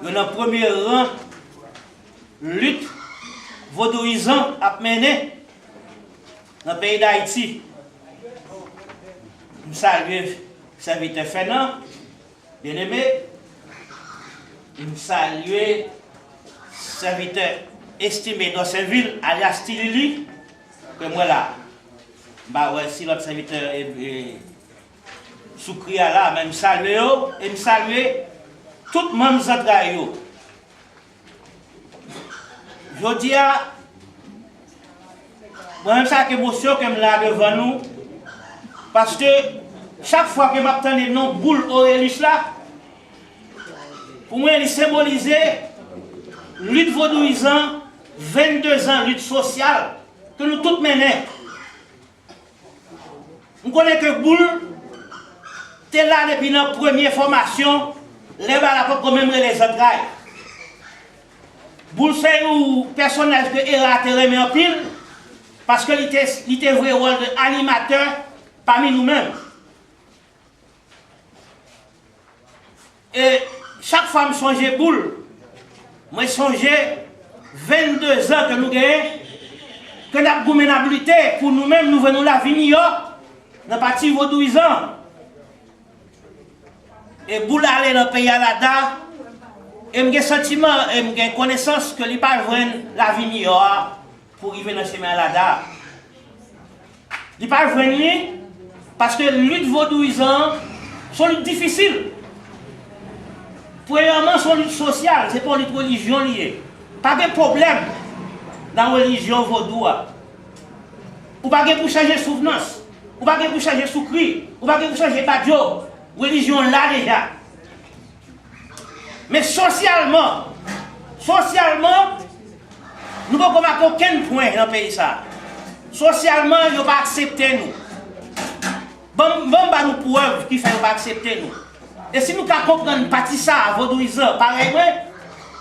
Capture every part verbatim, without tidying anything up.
Yo nan premye ran lit vodouyizan ap mennen nan peyi Dayiti. M salye sèvitè Fènan, Byeneme. M salye sèvitè Estime Dorsainville, alyas Ti Lili, ke m wè la. M pa wè si lòt sèvitè, e, e, sou kri a la, men m salye yo e m salye tout manm zantray yo. Jodi a, mwen menm sa ak emosyon ke m la devan nou, paske chak fwa ke m ap tande non Boul Orelus la, pou mwen li senbolize lit vodouyizan, vennde zan lit sosyal ke nou tout mennen. M konnen ke Boul te la depi nan premye fòmasyon, lè bagay la potko menm rele zantray. Boul se yon pèsonaj ke Era te renmen anpil, paske li te, li te vwe wòl de animatè pami nou menm. E chak fwa m sonje Boul, mwen sonje vennde zan ke nou genyen, ke n ap goumen, n ap lite pou nou menm, nou vle yon lavi miyò nan pati vodouyizan. E Boul ale nan peyi Alada, e m gen santiman, e m gen konesans ke li pa jwenn lavi miyò a pou rive nan chemen Alada a. Li pa jwenn li, paske lit vodouyizan an, se yon lit difisil. Premyèman, se yon lit sosyal, se pa yon lit relijyon li ye. Pa gen pwoblèm nan relijyon vodou a. Ou pa gen pou chanje souvnans, ou pa gen pou chanje soukri, ou pa gen pou chanje badyo. Relijyon la deja. Men sosyalman, sosyalman, nou poko make okenn pwen nan peyi sa. Sosyalman, yo pa aksepte nou. Ban m, ban m ba nou prèv ki fè yo pa aksepte nou. E si nou ka konprann pati sa a, vodouyizan, parèy mwen,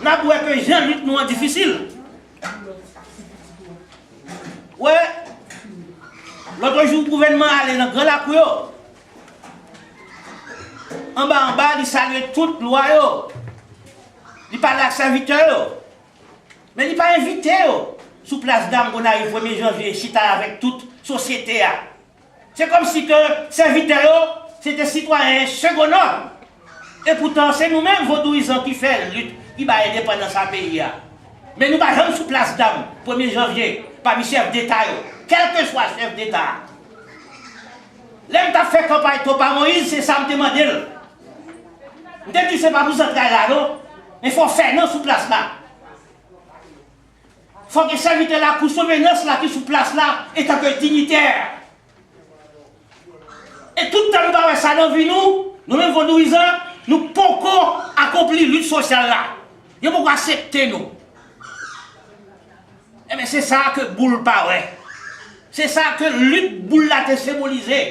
n ap wè ke jan lit nou an difisil. Wè, lòt jou gouvènman ale nan Gran Lakou yo. Anba anba, li salye tout lwa yo. Li pale ak sèvitè yo. Men li pa envite yo sou plas dam Gonayiv premye janvye chita avèk tout sosyete a. Se kòmsi ke sèvitè yo, se te sitwayen segonnòm. Epoutan, se nou menm vodouyizan ki fè lit, ki bay endepandans a peyi a. Men nou pa janm sou plas dam premye janvye pami chèf deta yo, kèlkeswa chèf deta a. Lè m t ap fè kanpay Topa Moyiz, se sa m te mande l. M te di se pa pou zantray la non, men fò Fènan sou plas la. Fò gen sèvitè Lakou Souvnans la ki sou plas la antanke dinyitè. E tout tan nou pa wè sa nan vi nou, nou menm vodouyizan, nou poko akonpli lit sosyal la. Yo poko aksepte nou. Enben, se sa ke Boul pa wè. Se sa ke lit Boul la te senbolize.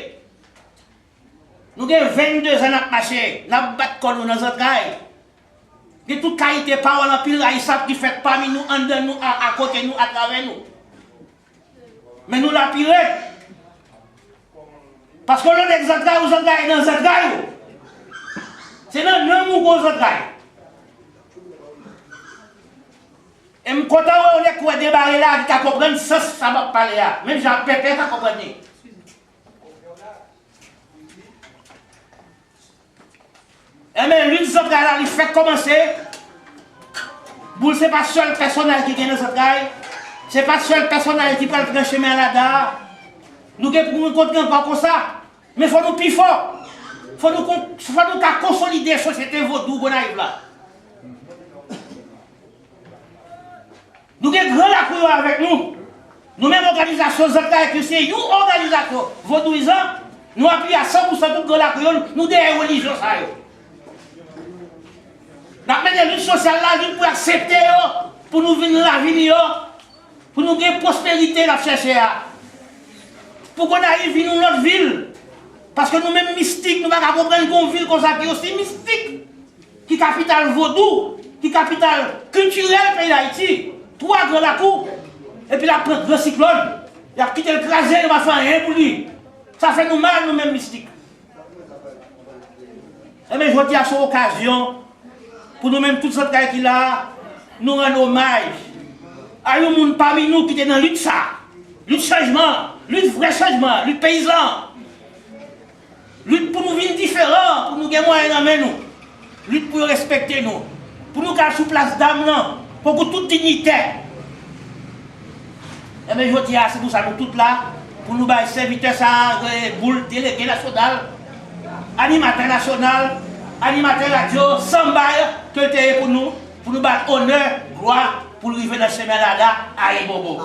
Nou gen vennde zan n ap mache, n ap bat kò nou nan zantray. Gen tout kalite pawòl anpil rayisab ki fèt pami nou, anndan nou, a, akote nou, atravè nou. Men nou la pi rèd. Paske w lòt nèg zantray ou, zantray nan zantray ou. Se nan nanm ou gon zantray. E m kontan wè yon nèg ki wè debare la, ki ka konprann sans sa m ap pale a. Menm jan ak Pèpè ka konprann li. Enben, lit zantray la, li fèk kòmanse. Boul se pa sèl pèsonaj ki gen nan zantray. Se pa sèl pèsonaj ki pral pran chemen Alada a. Nou gen pou rankontre ankò konsa. Men fò nou pi fò. Fò nou kon-, fò nou ka konsolide sosyete vodou Gonayiv la. Nou gen Gran Lakou yo avèk nou. Nou menm òganizasyon zantray ki se yon òganizasyon vodouyizan, nou apiye a san pou san tout Gran Lakou yo, nou dèyè relijyon sa yo. N ap mennen lit sosyal la, lit pou aksepte yo, pou nou vin lavi miyò, pou nou gen pwosperite n ap chèche a. Pou Gonayiv vin yon lòt vil. Paske nou menm mistik, nou pa ka konprann gen yon vil konsa ki osi mistik. Ki kapital vodou, ki kapital kiltirèl peyi Dayiti, twa Gran Lakou, epi l ap pran gran siklòn, y ap kite l kraze, yo pa fè anyen pou li. Sa fè nou mal, nou menm mistik. Enben, jodi a, se yon okazyon Pou nou menm, tout zantray ki la, nou rann omaj a yon moun pami nou ki te nan lit sa. Lit chanjman, lit vrè chanjman, lit peyizan. Lit pou nou vin diferan, pou nou gen mwayen nan men nou. Lit pou yo respekte nou. Pou nou ka sou plas dam nan, tankou tout dinyitè. Ebyen, jodi a, se pou sa nou tout la, pou nou bay sèvitè sa a, eh, boul delege nasyonal, animatè nasyonal, animatè radyo, sanbay, ke l te ye pou nou, pou nou ba l onè, glwa, pou l rive nan chemen lada, ayibobo.